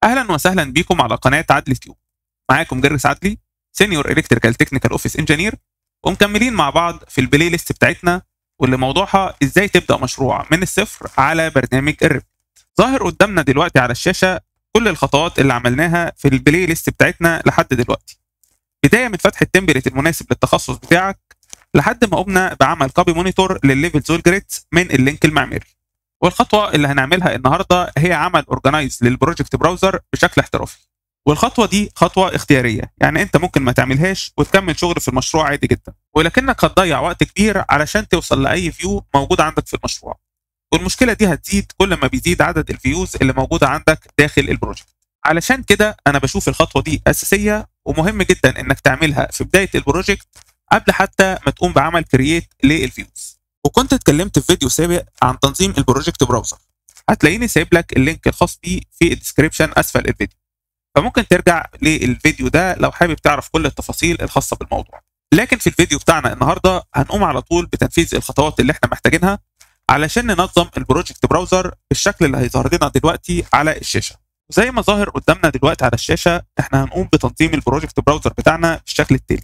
اهلا وسهلا بكم على قناة عدلي تيوب. معاكم جرس عدلي، senior electrical technical office engineer، ومكملين مع بعض في ال playlist بتاعتنا واللي موضوعها ازاي تبدا مشروع من الصفر على برنامج ال Revit. ظاهر قدامنا دلوقتي على الشاشة كل الخطوات اللي عملناها في ال playlist بتاعتنا لحد دلوقتي، بداية من فتح ال template المناسب للتخصص بتاعك لحد ما قمنا بعمل copy monitor للل levels وال grids من ال link المعماري. والخطوة اللي هنعملها النهارده هي عمل organize لل project browser بشكل احترافي. والخطوة دي خطوة اختيارية، يعني انت ممكن ما تعملهاش وتكمل شغل في المشروع عادي جدا، ولكنك هتضيع وقت كبير علشان توصل لاي view موجود عندك في المشروع. والمشكلة دي هتزيد كل ما بيزيد عدد ال views اللي موجودة عندك داخل ال project. علشان كده انا بشوف الخطوة دي اساسية ومهم جدا انك تعملها في بداية ال project قبل حتى ما تقوم بعمل create لل views. وكنت اتكلمت في فيديو سابق عن تنظيم ال project browser، هتلاقيني سايب لك ال link الخاص بيه في ال description اسفل الفيديو، فممكن ترجع للفيديو ده لو حابب تعرف كل التفاصيل الخاصة بالموضوع. لكن في الفيديو بتاعنا النهارده هنقوم على طول بتنفيذ الخطوات اللي احنا محتاجينها علشان ننظم ال project browser بالشكل اللي هيظهر لنا دلوقتي على الشاشة. وزي ما ظاهر قدامنا دلوقتي على الشاشة، احنا هنقوم بتنظيم ال project browser بتاعنا بالشكل التالي.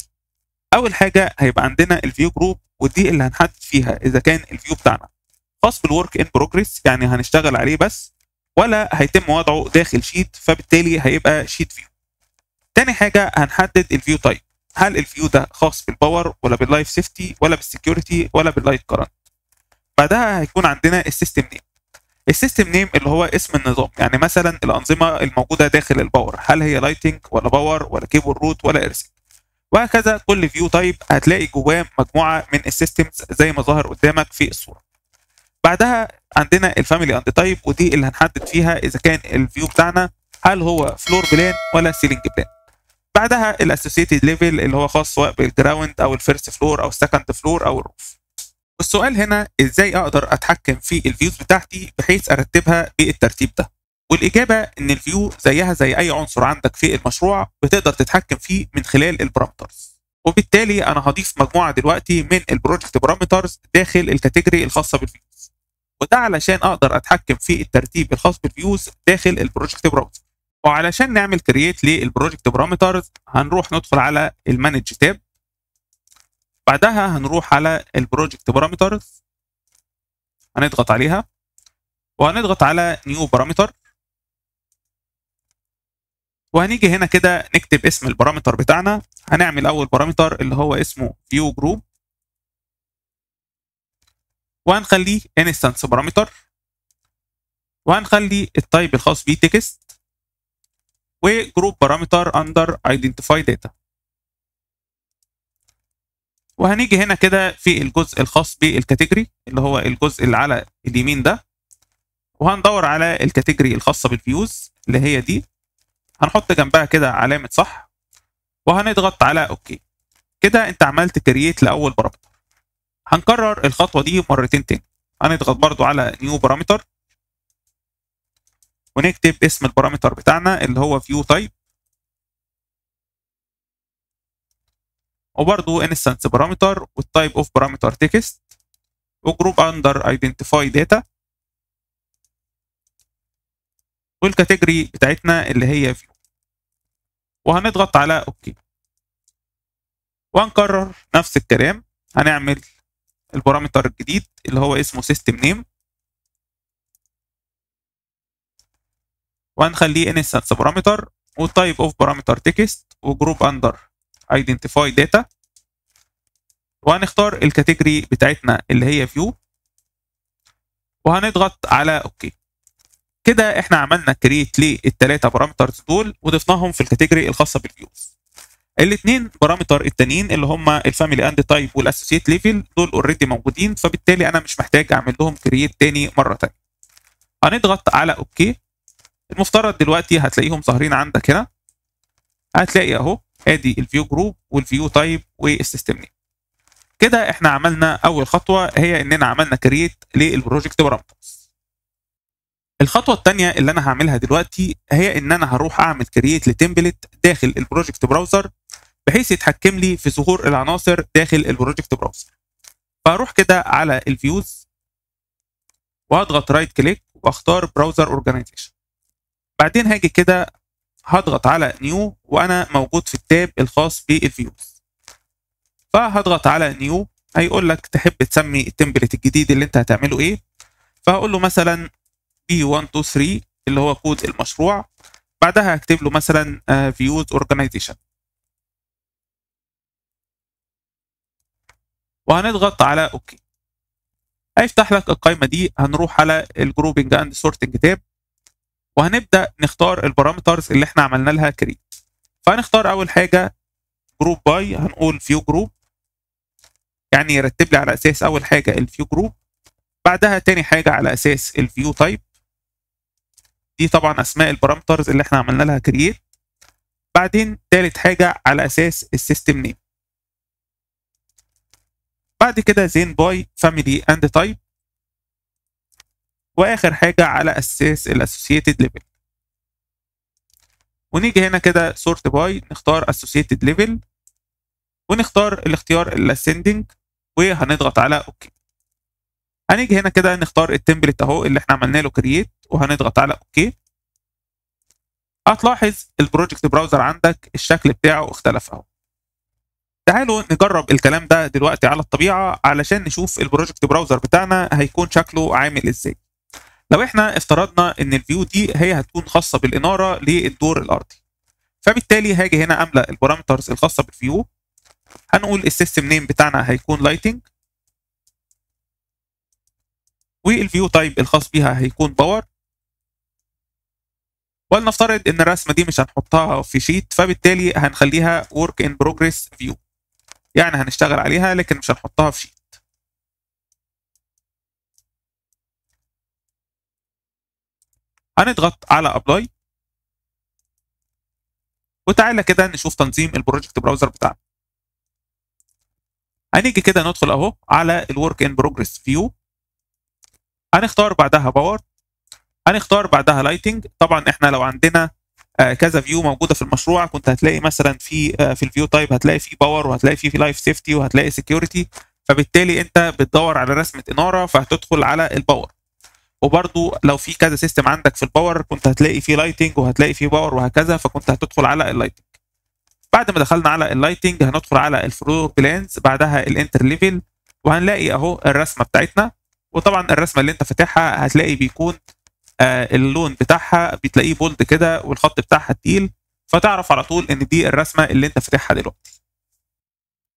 اول حاجة هيبقى عندنا ال view group، ودي اللي هنحدد فيها اذا كان ال view بتاعنا خاص بال work in progress، يعني هنشتغل عليه بس، ولا هيتم وضعه داخل sheet فبالتالي هيبقى sheet view. تاني حاجة هنحدد ال view type، هل ال view ده خاص بال power ولا بال life safety ولا بال security ولا بال light current. بعدها هيكون عندنا ال system name. ال system name اللي هو اسم النظام، يعني مثلا الانظمة الموجودة داخل ال power هل هي lighting ولا power ولا cable route ولا earthing، وهكذا. كل view type هتلاقي جواه مجموعة من ال systems زي ما ظهر قدامك في الصورة. بعدها عندنا ال family and type، ودي اللي هنحدد فيها اذا كان ال view بتاعنا هل هو floor plan ولا ceiling plan. بعدها ال associated level اللي هو خاص سواء بال ground او ال first floor او ال second floor او ال roof. والسؤال هنا ازاي اقدر اتحكم في ال views بتاعتي بحيث ارتبها بالترتيب ده؟ والاجابة ان ال view زيها زي اي عنصر عندك في المشروع بتقدر تتحكم فيه من خلال ال parameters، وبالتالي انا هضيف مجموعة دلوقتي من ال project parameters داخل ال category الخاصة بال views، وده علشان اقدر اتحكم في الترتيب الخاص بال views داخل ال project browser. وعلشان نعمل create لل project parameters هنروح ندخل على ال manage tab، بعدها هنروح على ال project parameters، هنضغط عليها وهنضغط على new parameter، وهنيجي هنا كده نكتب اسم ال parameter بتاعنا. هنعمل اول parameter اللي هو اسمه view group، وهنخليه instance parameter، وهنخلي ال type الخاص بيه text، و group parameter under identify data. وهنيجي هنا كده في الجزء الخاص بال category اللي هو الجزء اللي على اليمين ده، وهندور على ال category الخاصة بال views اللي هي دي، هنحط جنبها كده علامة صح وهنضغط على okay. كده انت عملت create لاول parameter. هنكرر الخطوة دي مرتين تاني، هنضغط برضو على new parameter ونكتب اسم ال parameter بتاعنا اللي هو view type، وبرضو instance parameter وال type of parameter text، و group under identify data، وال category بتاعتنا اللي هي view، وهنضغط على okay. وهنكرر نفس الكلام، هنعمل ال parameter الجديد اللي هو اسمه system name، وهنخليه instance parameter وال type of parameter text و group under identify data، وهنختار ال category بتاعتنا اللي هي view، وهنضغط على okay. كده احنا عملنا create للثلاثه parameters دول وضفناهم في ال category الخاصة بال views. الاثنين parameter التانيين اللي هم ال family and type وال associate level دول already موجودين، فبالتالي انا مش محتاج اعمل لهم create تاني مرة تانية. هنضغط على okay. المفترض دلوقتي هتلاقيهم ظاهرين عندك هنا، هتلاقي اهو ادي ال view group وال view type وال system name. كده احنا عملنا اول خطوة، هي اننا عملنا create لل project parameters. الخطوة الثانية اللي انا هعملها دلوقتي هي ان انا هروح اعمل create ل template داخل ال project browser بحيث يتحكم لي في ظهور العناصر داخل ال project browser. فهروح كده على ال views وهضغط right click واختار browser organization. بعدين هاجي كده هضغط على new وانا موجود في ال tab الخاص بال views، فهضغط على new. هيقول لك تحب تسمي ال template الجديد اللي انت هتعمله ايه، فهقول له مثلا B123 اللي هو كود المشروع. بعدها هكتب له مثلا views organization وهنضغط على okay. هيفتح لك القائمة دي. هنروح على ال grouping and sorting tab وهنبدا نختار ال parameters اللي احنا عملنا لها create. فهنختار اول حاجة group by، هنقول view group، يعني يرتب لي على اساس اول حاجة ال view group، بعدها تاني حاجة على اساس ال view type، دي طبعا اسماء ال parameters اللي احنا عملنا لها create. بعدين تالت حاجة على اساس ال system name. بعد كده then by family and type، واخر حاجة على اساس ال associated level. ونيجي هنا كده sort by، نختار associated level ونختار الاختيار ال ascending وهنضغط على okay. هنيجي هنا كده نختار ال template اهو اللي احنا عملنا له create وهنضغط على okay. هتلاحظ ال project browser عندك الشكل بتاعه اختلف اهو. تعالوا نجرب الكلام ده دلوقتي على الطبيعة علشان نشوف ال project browser بتاعنا هيكون شكله عامل ازاي. لو احنا افترضنا ان ال view دي هي هتكون خاصة بالاناره للدور الارضي، فبالتالي هاجي هنا املى ال parameters الخاصة بال view. هنقول ال system name بتاعنا هيكون lighting، وال view type الخاص بيها هيكون power. ولنفترض ان الرسمة دي مش هنحطها في sheet، فبالتالي هنخليها work in progress view، يعني هنشتغل عليها لكن مش هنحطها في sheet. هنضغط على apply، وتعالى كده نشوف تنظيم ال project browser بتاعنا. هنيجي كده ندخل اهو على ال work in progress view، هنختار بعدها power، هنختار بعدها lighting. طبعا احنا لو عندنا كذا view موجودة في المشروع كنت هتلاقي مثلا في ال view type هتلاقي في power، وهتلاقي في life safety، وهتلاقي security، فبالتالي انت بتدور على رسمه انارة فهتدخل على ال power. وبرده لو في كذا system عندك في ال power كنت هتلاقي في lighting وهتلاقي في power وهكذا، فكنت هتدخل على ال lighting. بعد ما دخلنا على ال lighting هندخل على ال floor plans، بعدها ال entry level، وهنلاقي اهو الرسمة بتاعتنا. وطبعا الرسمة اللي انت فاتحها هتلاقي بيكون اللون بتاعها بتلاقيه bold كده والخط بتاعها تقيل، فتعرف على طول ان دي الرسمة اللي انت فاتحها دلوقتي.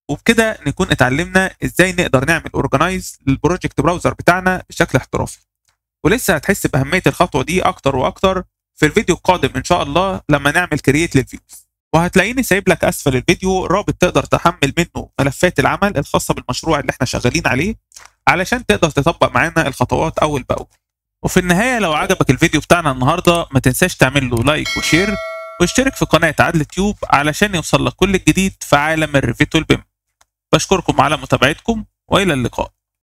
وبكده نكون اتعلمنا ازاي نقدر نعمل organize لل project browser بتاعنا بشكل احترافي. ولسه هتحس باهمية الخطوة دي اكتر واكتر في الفيديو القادم ان شاء الله لما نعمل create لل views. وهتلاقيني سايب لك اسفل الفيديو رابط تقدر تحمل منه ملفات العمل الخاصة بالمشروع اللي احنا شغالين عليه علشان تقدر تطبق معانا الخطوات اول باول. وفي النهاية لو عجبك الفيديو بتاعنا النهارده ما تنساش تعمل له like و share واشترك في قناة عدل تيوب علشان يوصل لك كل الجديد في عالم ال Revit وال BIM. بشكركم على متابعتكم والى اللقاء.